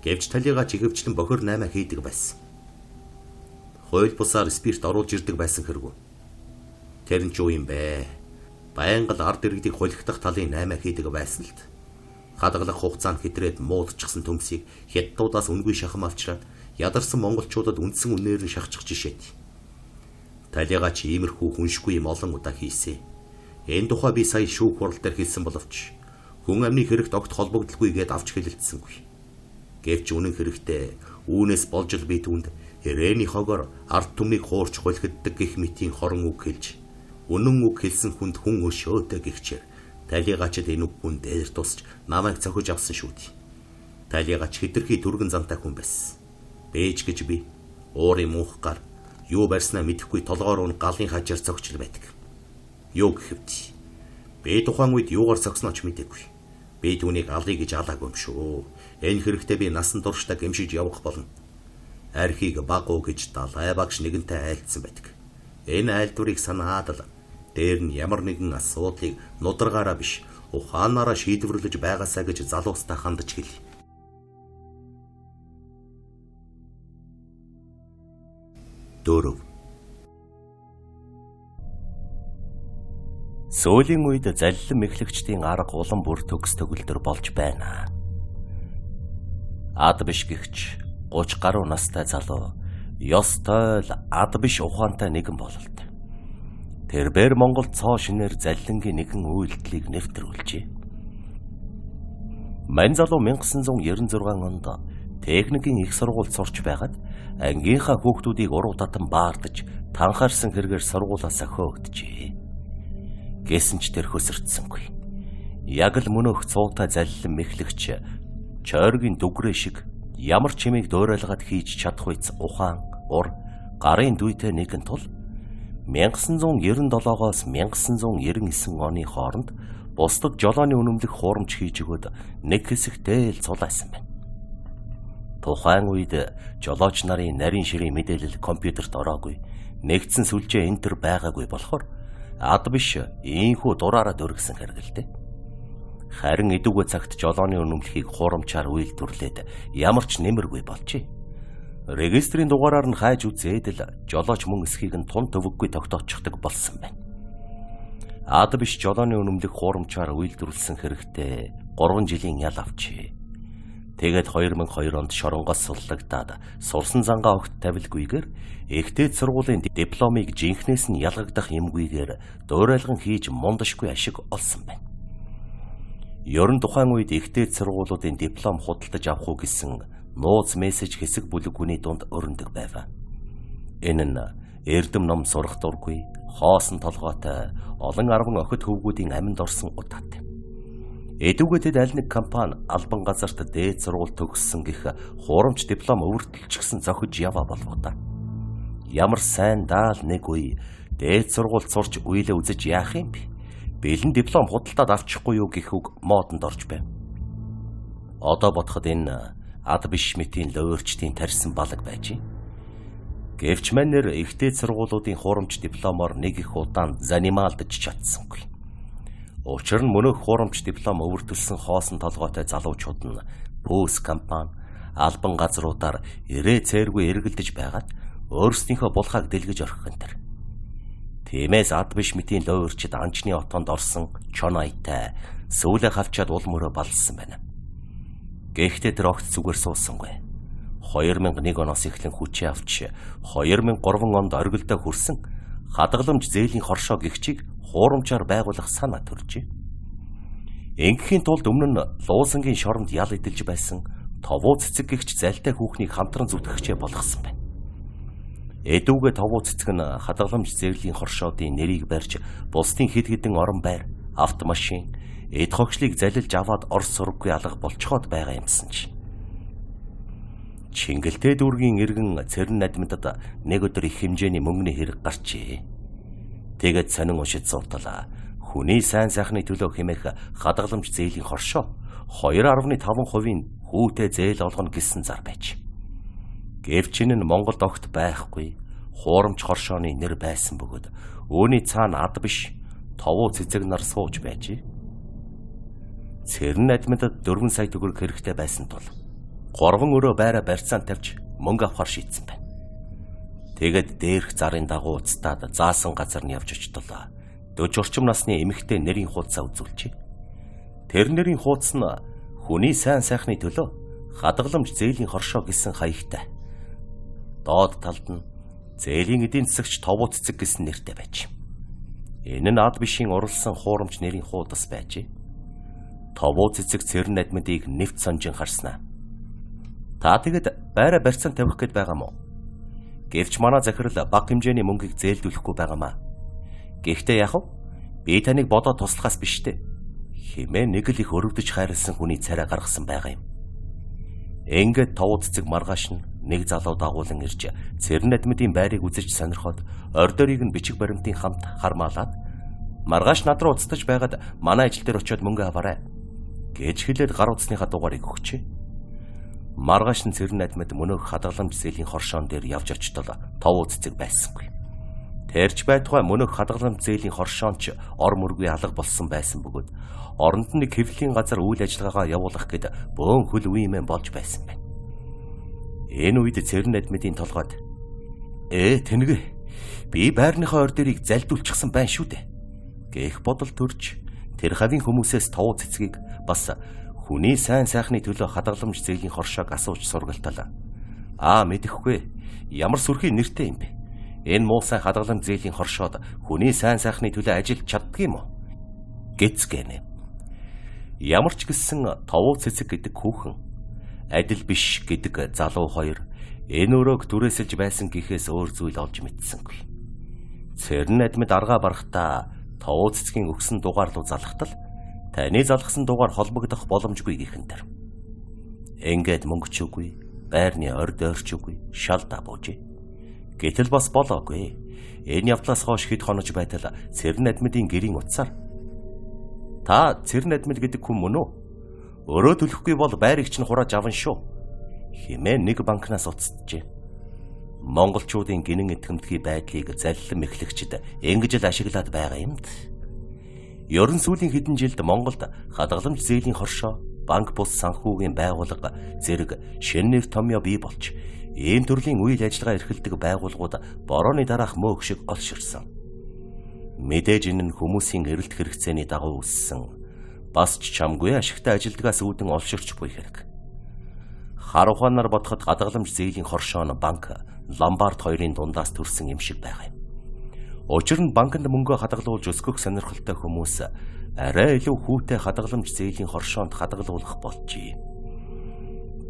Гэвч талигач ихэвчлэн бохир 8 хийдэг байсан. Хууль бусаар спирт оруулж ирдэг байсан хэргүү. Тэр нь ч юу юм бэ? Байнга л ард иргэдийг хулигдах талын 8 хийдэг байсан л т. Хадгалах хугацаанд хэтрээд муудчихсан төмсийг хятадуудаас үнгүй шахам авчраад ядарсан монголчуудад үндсэн үнээр нь шахчих жишээт. Талигач иймэрхүү хүншгүй юм олон удаа хийсэн. Энэ тухай би сая шүүх хурал дээр хэлсэн боловч хүн амны хэрэгт огт холбогдолгүй гээд авч хэлэлцсэнгүй. Гэвч үнэн хэрэгтээ үүнээс болж л би түүнд Ирэний хогоор ард түмнийг хуурч хулхиддаг гих мэтийн хорон үг хэлж үнэн үг хэлсэн хүнд хүн өшөөтэй гихчээр талигачд энэ үг хүн дээр тусч намайг цохиж авсан шүү дээ. Талигач хитрхи түргэн зантай хүн байсан. Бэж гэж би уурын муух гар юу барьснаа мэдэхгүй толгоор нь галын хажаар цогчл байдаг. Юу гэхэвд би тухайн үед юугаар цогсноо ч мэдээгүй. Би түүнийг алъя гэж алаагүй юм шүү. Энэ хэрэгтээ би насан туршдаа гэмшиж явах болно. Архийг баг уу гэж далай багш нэгэнтэй айлдсан байдаг. Энэ айлдварыг санаад л дээр нь ямар нэгэн асуудлыг нударгаараа биш ухаанаараа шийдвэрлэж байгаасаа гэж залуустай хандаж хэл. Дөрөв. Сүүлийн үед заллин мэхлэгчдийн арга улам бүр төгс төгөлдөр болж байна. Ад биш гихч 30 гаруй настай залуу ёстой л ад биш ухаантай нэгэн бололт. Тэрбээр Монгол цоо шинээр заллингийн нэгэн үйлдэлийг нэвтрүүлжээ. Мань залуу 1996 онд техникийн их сургуульд сурч байгаад ангийнхаа хүүхдүүдийг уруу татан баардаж танхаарсан хэрэгээр сургуулиасаа хөөгдөжээ. Гэсэн ч тэр хөсөрдсөнгүй. Яг л мөнөөх цуутай заллин мэхлэгч чойргийн дүгрээ шиг ямар ч чимийг дуурайлгаад хийж чадах үйц ухаан, ур, гарын дүйтэй нэгэн тул 1997-оос 1999 оны хооронд бусдад жолооны үнэмлэх хуурамч хийж өгөөд нэг хэсэгтэй л цулаасан байна. Тухайн үед жолооч нарын нарийн ширийн мэдээлэл компьютерт ороогүй, нэгдсэн сүлжээ энэ төр байгаагүй болохоор ад биш ийхүү дураараа дөргсөн хэрэг л дээ. Харин эдүгэ цагт жолооны үнэмлэхийг хуурамчаар үйлдвэрлээд ямар ч нэмэргүй болжээ. Регистрийн дугаараар нь хайж үзээд л жолооч мөн эсхийг нь тун төвөггүй тогтоочдаг болсон байна. Ад биш жолооны үнэмлэх хуурамчаар үйлдвэрлэсэн хэрэгтээ 3 жилийн ял авчээ. Тэгээд 2002 онд шоронгоос суллагдаад сурсан зангаа огт тавилгүйгээр ихтэй сургуулийн дипломыг жинхнээс нь ялгагдах юмгүйгээр дуурайлган хийж мундашгүй ашиг олсон байна. Ер нь тухайн үед ихтэй сургуулиудын диплом худалдаж авах уу гэсэн нууц мессеж хэсэг бүлэг хүний дунд өрнөдөг байв. Энэ нь эрдэм ном сурах дургүй, хоосон толгойтой олон арван охид хөвгүүдийн аминд орсон удаатай. Эдүүгээ тэд аль нэг компани албан газарт дээд сургууль төгссөн гэх хуурамч диплом өвөртөлчихсөн зохиж яваа болов та. Ямар сайн даал нэг үе дээд сургууль сурч үелээ үзэж яах юм бэ? Бэлэн диплом худалдаад авчихгүй юу гэх үг модонд орж байв. Одоо бодоход энэ ад биш мэтийн луйварчдын тарьсан балаг байж. Гэвч манер ихтэй сургуулиудын хуурамч дипломоор нэг их удаан занималдаж чадсангүй. Учир нь мөнөөх хуурамч диплом өвөртөлсөн хоосон толгойтой залуучууд нь пүүс компани, албан газруудаар ирээ цээргүй эргэлдэж байгаад өөрсдийнхөө булхааг дэлгэж орхих энэ төр. Тиймээс ад биш мэтийн луйварчид анчны отоонд орсон чон аятай сүүлээ хавчаад уул мөрөө баллсан байна. Гэхдээ тэр огт зүгээр суусангүй. 2001 оноос эхлэн хүчээ авч 2003 онд оргилдоо хүрсэн хадгаламж зээлийн хоршоо гихчийг хуурамчаар байгуулах санаа төржээ. Ингээхийн тулд өмнө нь Луусангийн шоронд ял эдэлж байсан Товуу цэцэг гихч залтай хүүхнийг хамтран зүтгэгчээ болгосон байна. Эдүүгээ Товуу цэцэг нь хадгаламж зээлийн хоршоодын нэрийг барьж бусдын хэд хэдэн орон байр, автомашин, эд хогшлыг залилж аваад орс сурггүй алга болцоход байгаа юмсан чи. Чингэлтэй дүүргийн иргэн Цэрэн надмидад нэг өдөр их хэмжээний мөнгөний хэрэг гарчээ. Тэгээд сонин уншиж сувтал хүний сайн сайхны төлөө хэмээх хадгаламж зээлийн хоршоо 2.5%-ийн хүүтэй зээл олгоно гэсэн зар байж. Гэвч энэ нь Монголд огт байхгүй хуурамч хоршооны нэр байсан бөгөөд үүний цаана ад биш Товуу цэцэг нар сууж байжээ. Цэрэн надмидад 4 сая төгрөг хэрэгтэй байсан тул 3 өрөө байраа барьцаан тавьж мөнгө авахар шийдсэн байна. Тэгээд дээрх зарын дагуу уцтаад заасан газар нь явж очтолоо. 40 орчим насны эмэгтэй нэрийн хуудасаа үзүүлжээ. Тэр нэрийн хуудас нь хүний сайн сайхны төлөө хадгаламж зээлийн хоршоо гэсэн хаягтай. Доод талд нь зээлийн эдийн засагч Товуу цэцэг гэсэн нэртэй байж. Энэ нь ад бишийн уралсан хуурамч нэрийн хуудас байжээ. Товуу цэцэг Цэрэн надмидыг нэвт сонжин харснаа. Та тэгэд байраа барьцаан тавих гээд байгаа мó? Гэвч манай захирал бага хэмжээний мөнгийг зээлдүүлэхгүй байгаамаа. Гэхдээ яах вэ? Би таныг бодоод туслахаас биш дээ. Химээ нэг л их өрөвдөж хайрлсан хүний царай гаргасан байгаа юм. Ингээд Товуу цэцэг маргааш нь нэг залуу дагуулan ирж Цэрэн надмидын байрыг үзэж сонирхоод ордорыг нь бичиг баримтын хамт хармаалаад маргааш над руу уцтаж байгаад манай ажил дээр очиод мөнгө аваарай гэж хэлээд гар утасныхаа дугаарыг өгчээ. Маргааш нь Цэрэн надмид мөнөөх хадгаламж зээлийн хоршоон дээр явж очтол Товуу цэцэг байсангүй. Тэрч байтугай мөнөөх хадгаламж зээлийн хоршоон ч ор мөргүй алга болсон байсан бөгөөд оронд нь нэг хэвлэлийн газар үйл ажиллагаагаа явуулах гээд бөөн хөл үеимэн болж байсан байна. Энэ үед Цэрэн надмидын толгойд тэнэг би байрныхаа ордерыг залдуулчихсан байна шүү дээ гэх бодол төрж тэр хавийн хүмүүсээс Товуу цэцгийг бас хүний сайн сайхны төлөө хадгаламж зээлийн хоршоог асууж сургалтал. Аа мэдэхгүй ямар сүрхий нэртэй юм бэ? Энэ муу сайн хадгаламж зээлийн хоршоод хүний сайн сайхны төлөө ажиллаж чаддаг юм уу? Гэцгэнэ. Ямар ч гэсэн Товуу цэцэг гэдэг хүүхэн адил биш гэдэг залуу хоёр энэ өрөөг түрээсэлж байсан гэхээс өөр зүйл олж мэдсэнгүй. Цэрэн надмид аргаа барахтаа Товуу цэцгийн өгсөн дугаар руу залхтал таны залгасан дугаар холбогдох боломжгүй гихэн тэр. Ингээд мөнгө ч үгүй, байрны орд ойрч үгүй, шал дабуужээ. Гэтэл бас болоогүй. Энэ явдлаас хойш хэд хонож байтал Цэрэн надмидын гэрийн утсаар та Цэрэн надмид гэдэг хүн мөн үү? Өрөө төлөхгүй бол байрыг чинь хурааж аван шүү Химээ нэг банкнаас уцджээ. Монголчуудын гинэн итгэмтгий байдлыг заллин мэхлэгчид ингэж л ашиглаад байгаа юмд. Ерөн сүүлийн хэдэн жилд Монголд хадгаламж зээлийн хоршоо, банк бус санхүүгийн байгууллага зэрэг шинэ нэр томьёо бий болж, ийм төрлийн үйл ажиллагаа эрхэлдэг байгууллагууд борооны дараах мөөх шиг олширсан. Мэдээж энэ нь хүмүүсийн эрэлт хэрэгцээний дагуу өссөн. Бас ч чамгүй ашигтай ажилдгаас үүдэн олширч буй хэрэг. Хар ухаанаар бодоход хадгаламж зээлийн хоршоо нь банк, ломбард хоёрын дундаас төрсэн юм шиг байгаа юм. Учир нь банкнд мөнгөө хадгалуулж өсгөх сонирхолтой хүмүүс арай илүү хүүтэй хадгаламж зээлийн хоршоонд хадгалуулах болжээ.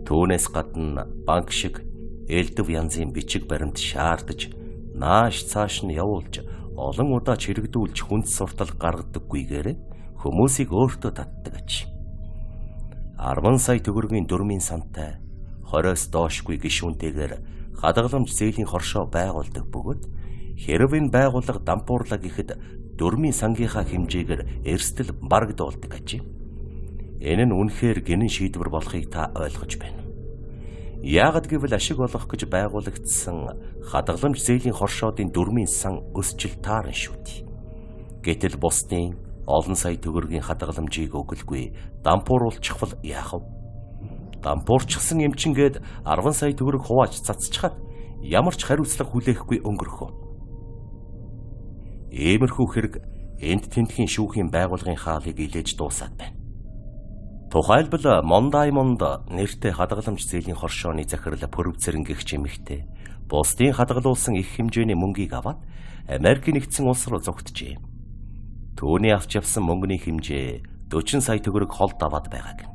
Түүнээс гадна банк шиг элдв янзын бичиг баримт шаардаж, нааш цааш нь явуулж, олон удаа чирэгдүүлж хүнд суртал гаргадаггүйгээр хүмүүсийг өөртөө татдаг аж. 10 сая төгрөгийн дөрмийн сантай 20-оос доошгүй гишүүнтэйгээр хадгаламж зээлийн хоршоо байгуулдаг бөгөөд хэрв энэ байгууллага дампуурлаа гэхэд дөрмийн сангийнхаа хэмжээгээр эрсдэл барагдуулдаг аж. Энэ нь үнэхээр гинэн шийдвэр болохыг та ойлгож байна. Яагад гэвэл ашиг олох гэж байгуулагдсан хадгаламж зээлийн хоршоодын дөрмийн сан өсчил таарна шүү дээ. Гэтэл бусдын олон сая төгрөгийн хадгаламжийг өглөгүй дампууруулчихвал яах вэ? Дампуурчихсан юм чин гээд 10 сая төгрөг хувааж цацчихад ямар ч хариуцлага хүлээхгүй өнгөрөх үү? Иймэрхүү хэрэг энд тентхийн шүүхийн байгууллагын хаалыг илээж дуусаад байна. Тухайлбал Мондаймонд нэртэй хадгаламж зээлийн хоршооны захирал Пүрвцэрэн гэгч эмэгтэй бусдын хадгалуулсан их хэмжээний мөнгийг аваад Америкийн нэгдсэн улс руу зугтжээ. Түүний авч явсан мөнгөний хэмжээ 40 сая төгрөг холд аваад байгааг.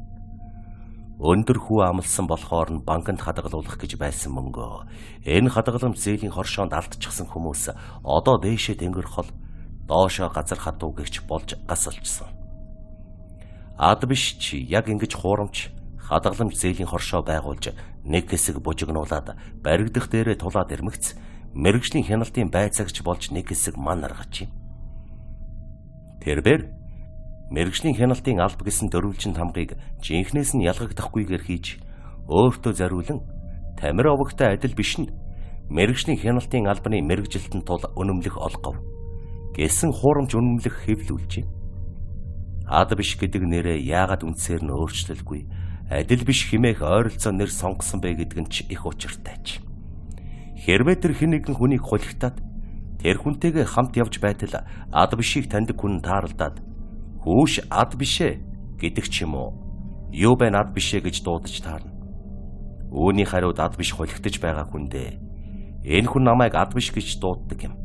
Өндөр хүү амлсан болохоор нь банкнд хадгалуулах гэж байсан мөнгөө энэ хадгаламж зээлийн хоршоонд алдчихсан хүмүүс одоо дээшээ тэнгэр хол, доошоо газар хатуу гэгч болж гасалжсан. Ад биш чи яг ингэж хуурамч хадгаламж зээлийн хоршоо байгуулж нэг хэсэг бужигнуулаад баригдах дээрээ тулаад ирмэгц мэргэжлийн хяналтын байцаагч болж нэг хэсэг ман аргаж юм. Тэрбэр мэргэжлийн хяналтын алба гэсэн дөрвөлжин тамгыг жинхнээс нь ялгагдахгүйгээр хийж өөртөө зориулан тамир овогтой адил биш нь мэргэжлийн хяналтын албаны мэргэжилтэн тул үнэмлэх олгов гэсэн хуурамч үнэмлэх хэвлүүлжээ. Ад биш гэдэг нэрээ яагаад үндсээр нь өөрчлөлгүй адил биш химээх ойролцоо нэр сонгосон бэ гэдэг нь ч их учиртай ч. Хэрвээ тэр хэн нэгэн хүнийг хулигтаад тэр хүнтэйгээ хамт явж байтал ад бишийг таньдаг хүн тааралдаад хүүш ад бишээ гэдэг ч юм уу. Юу байна ад бишээ гэж дуудаж таарна. Үүний хариуд ад биш хулигтаж байгаа хүндээ энэ хүн намайг ад биш гэж дууддаг юм.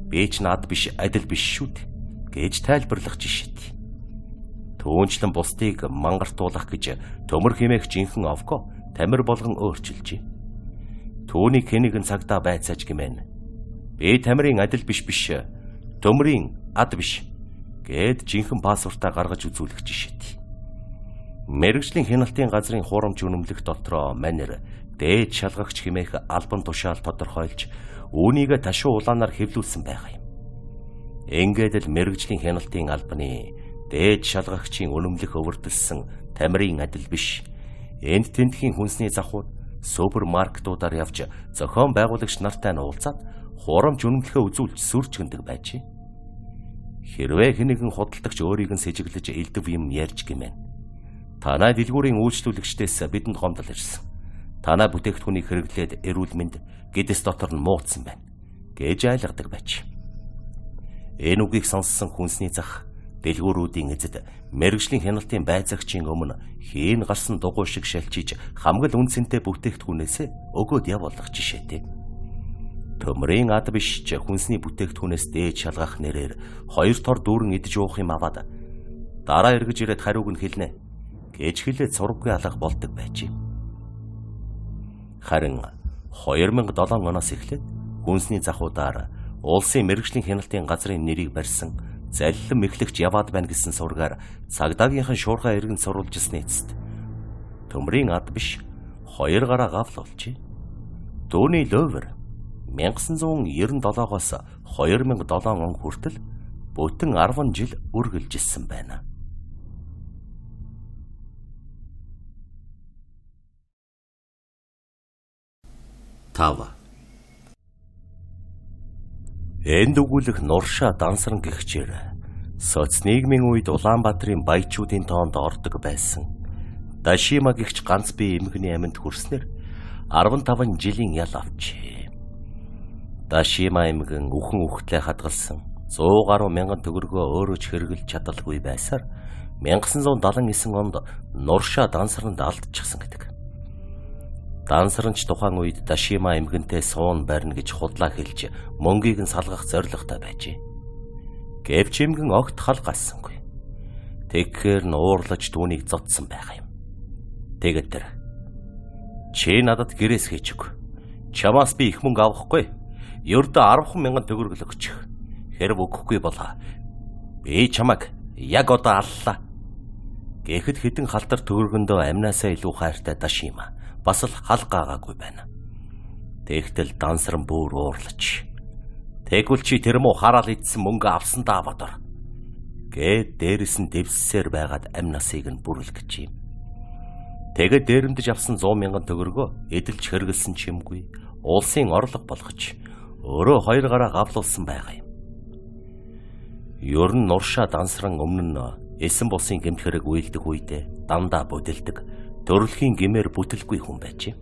Би ч ад биш адил биш шүү дээ гэж тайлбарлах жишээт. Түүнчлэн бусдыг мангартуулах гэж төмөр химээх жинхэнэ овго тамир болгон өөрчилжээ. Түүнийг хэн нэгэн цагдаа байцааж гимэн. Би тамирын адил биш биш, төмрийн ад биш гэд жинхэнэ паспортаа гаргаж үзүүлэх жишээт. Мэргэжлийн хяналтын газрын хуурамч үнэмлэх дотроо манер дээд шалгагч химээх албан тушаал тодорхойлж үүнийг ташуу улаанаар хэвлүүлсэн байгаа юм. Ингээд л мэргэжлийн хяналтын албаны дээд шалгагчийн үнэмлэх өвөрдөлсөн тамирын адил биш. Энд тентхийн хүнсний завхууд супермаркетуудаар явж зохион байгуулагч нартай нь уулзаад хуурамч үнэмлэхээ үзүүлж сүрч гэндэг байжээ. Хэрвээ хэн нэгэн худалдагч өөрийг нь сэжиглэж элдв юм ярьж гимэн. Танай дэлгүүрийн үйлчлүүлэгчдээс бидэнд гомдол ирсэн. Танай бүтээгдэхүүнийг хэрэглээд эрүүл мэнд гэдэс дотор нь муудсан байна гэж айлгадаг байж. Энэ үгийг сонссон хүнсний зах дэлгүүрүүдийн эзэд мэргэжлийн хяналтын байцаагчийн өмнө хийн гарсан дугуй шиг шалчиж хамгал үнцэнтэй бүтээгдэхүүнээс өгөөд явуулах жишээтэй. Төмрийн ад биш ч хүнсний бүтээгдэхүүнээс дээд шалгах нэрээр хоёр тор дүүрэн идэж уух юм аваад дараа эргэж ирээд хариуг нь хэлнэ гэж хэлээд сураггүй алга болдог байжээ. Харин 2007 оноос эхлээд хүнсний захуудаар улсын мэргэжлийн хяналтын газрын нэрийг барьсан заллин мэхлэгч яваад байна гэсэн сургаар цагдаагийнхан шуурхай иргэн сурвалжилсны эцэст төмрийн ад биш хоёр гараа гавлуулжээ. Дөөний ловер 1997-оос 2007 он хүртэл бүтэн 10 жил үргэлжилсэн байна. 5. Энд өгүүлэх Нуршаа Дансран гэгчээр соц нийгмийн үед Улаанбаатарын баячуудын тоонд ордог байсан. Дашима гэгч ганц бие эмгэний аминд хүрснээр 15 жилийн ял авчээ. Дашима эмгэн үхэн үхтлээ хадгалсан 100 гаруй мянган төгрөгөө өөрөө ч хэрэглэж чадалгүй байсаар 1979 онд Нуршаа Дансранд алдчихсан гэдэг. Дансранч тухайн үед Дашима эмгэнтэй суун барина гэж худлаа хэлж мөнгийг нь салгах зорилготой байжээ. Гэвч эмгэн огт хал галсангүй. Тэгэхээр нь уурлаж түүнийг зодсон байгаа юм. Тэгээд тэр: "Чи надад гэрээс хийж өг. Чамаас би их мөнгө авахгүй. Ердөө 10 мянган төгрөг л өгчих. Хэрв өгөхгүй бол би чамайг яг одоо аллаа." Гэхэд хэдэн халтар төгрөгөндөө амнаасаа илүү хайртай Дашима бас л хал гаагаагүй байна. Тэгтэл Дансран бүр уурлаж: "Тэгвэл чи тэр муу хараал идсэн мөнгө авсан даа бодор." Гээд дээрэс нь дэвссээр байгаад амь насыг нь бүрэлгэж юм. Тэгээд дээрэмдэж авсан 100 мянган төгрөгөө эдэлж хэрэгэлсэн ч юмгүй улсын орлого болгож өөрөө хоёр гараа гавлуулсан байгаа юм. Ер нь Нуршаа Дансран өмнө нь эсэн бусын гэмт хэрэг уйлдах үедээ дандаа бүдэлдэг, төрөлхийн гэмээр бүтэлгүй хүн байжээ.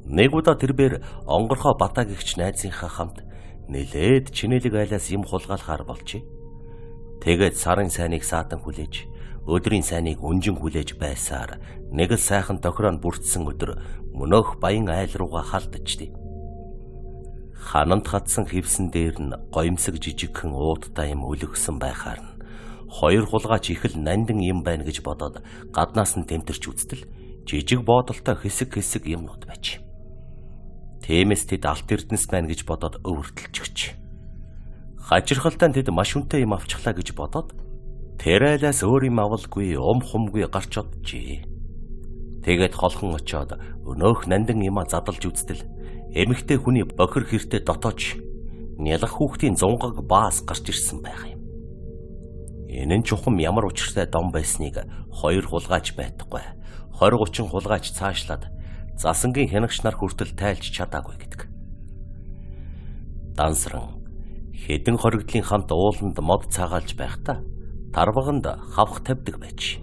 Нэг удаа тэрбээр онгорхоо Батаа гэгч найзынхаа хамт нэлээд чинэлэг айлаас юм хулгайлахаар болжээ. Тэгээд сарын сайныг саатан хүлээж, өдрийн сайныг өнжин хүлээж байсаар нэг л сайхан тохироо нь бүрдсэн өдөр мөнөөх баян айл руугаа халдажээ. Хананд хатсан хивсэн дээр нь гоёмсог жижигхэн уудтай юм өлгсөн байхаар нь хоёр хулгайч их л нандин юм байна гэж бодоод гаднаас нь тэмтэрч үзтэл жижиг боодолтой хэсэг хэсэг юмнууд байж. Тиймээс тэд алт эрдэнэс байна гэж бодоод өвөртөлчихч. Хажирхалтай нь тэд маш үнэтэй юм авчихлаа гэж бодоод тэр айлаас өөр юм авалгүй ум хумгүй гарч оджээ. Тэгээд холхон очоод өнөөх нандин юмаа задалж үзтэл эмэгтэй хүний бохир хэртэй дотооч нялх хүүхдийн зунгаг баас гарч ирсэн байх юм. Энэ нь чухам ямар учиртай дом байсныг хоёр хулгайч байтугай 20 30 хулгайч цаашлаад засангийн хянагч нар хүртэл тайлж чадаагүй гэдэг. Дансран хэдэн хоригдлын хамт ууланд мод цагаалж байхдаа тарваганд хавх тавьдаг байж.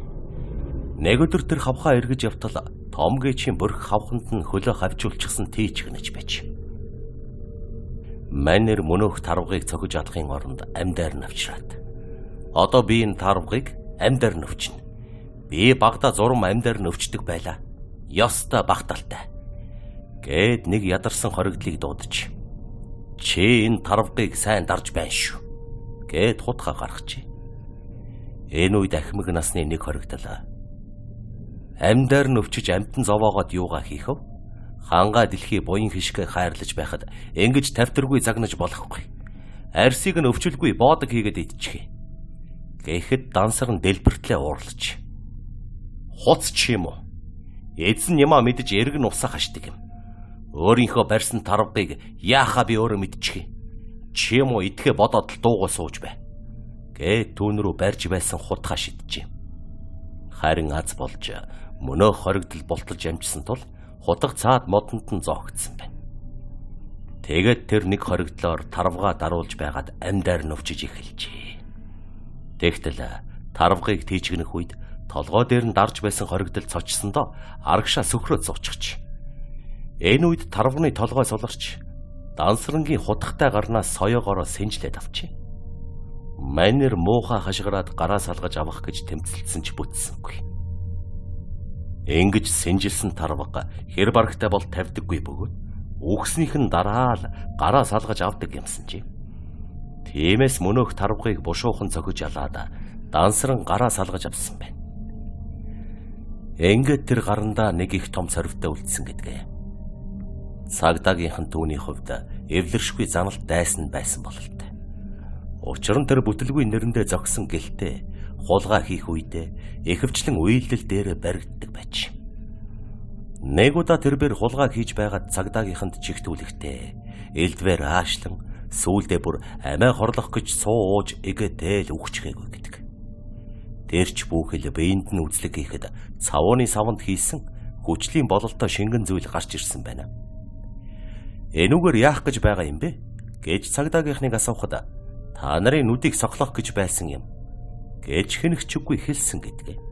Нэг өдөр тэр хавхаа эргэж явтал томгээчийн бүрх хавханд нь хөлөө хавжуулчихсан тийчгнэж байж. Манер мөнөөх тарвагыг цохиж алахын оронд амьдаар нь авчраад: "Одоо би энэ тарвагыг амьдаар нь өвчнө. Би багада зурам амьдаар нь өвчдөг байлаа. Ёстой багталтай." Гээд нэг ядарсан хоригдлыг дуудаж: "Чи энэ тарвагыг сайн дарж байна шүү." Гээд хутгаа гаргажээ. Энэ үед ахмаг насны нэг хоригдол: "Амьдаар нь өвчиж амьтан зовоогоод юугаа хийх вэ? Хангаа дэлхий буян хишгэ хайрлаж байхад ингэж тавтаргүй загнаж болохгүй. Арсыг нь өвчлгүй боодог хийгээд идчихье." Гэхэд Дансар нь дэлбэртлээ уурлаж: "Хуц ч юм уу? Эзэн ямаа мэдэж эргэн усаа хашдаг юм. Өөрийнхөө барьсан тарвагыг яахаа би өөрөө мэдчихье. Чи юм уу идэхэ бодоод л дуугаа сууж бай." Гээд түүн рүү барьж байсан хутгаа шиджээ. Харин аз болж мөнөөх хоригдол болтолж амжсан тул хутга цаад модонд нь зоогдсон байна. Тэгээд тэр нэг хоригдлоор тарвгаа даруулж байгаад амьдаар нь өвчиж эхэлжээ. Тэгтэл тарвгыг тийчгэнэх үед толгой дээр нь дарж байсан хоригдол цочсондоо арагшаа сөхрөөд суучихж. Энэ үед тарвгны толгой суларч Дансрангийн хутгатай гарнаас соёогоороо сэнжлээд авчээ. Манер муухай хашгираад гараа салгаж авах гэж тэмцэлдсэн ч бүтсэнгүй. Ингэж сэнжилсэн тарвага хэр барагтай бол тавьдаггүй бөгөөд үхснийх нь дараа л гараа салгаж авдаг юмсан чи. Тиймээс мөнөөх тарвгыг бушуухан цохиж алаад Дансран гараа салгаж авсан байна. Ингээд тэр гарандаа нэг их том сорвтой үлдсэн гэдгээ. Цагдаагийнхан түүний хувьд эвлэршгүй заналт дайсан байсан бололтой. Учир нь тэр бүтэлгүй нэрэндээ зогсон гэлтэй хулгай хийх үедээ ихэвчлэн уйлдал дээр баригддаг байж. Нэг удаа тэрбээр хулгай хийж байгаад цагдаагийнханд чигтүүлэхдээ элдвээр аашлан сүүлдээ бүр амиа хорлох гэж суу ууж эгээтэл үхчихээгүй гэдэг. Тэр ч бүхэл биеинд нь үзлэг хийхэд цавууны саванд хийсэн хүчлийн бололтой шингэн зүйл гарч ирсэн байна. Энүүгээр яах гэж байгаа юм бэ? Гэж цагдаагийнхныг асуухад та нарын нүдийг сохлох гэж байсан юм гэж хэнэгчгүй хэлсэн гэдэг.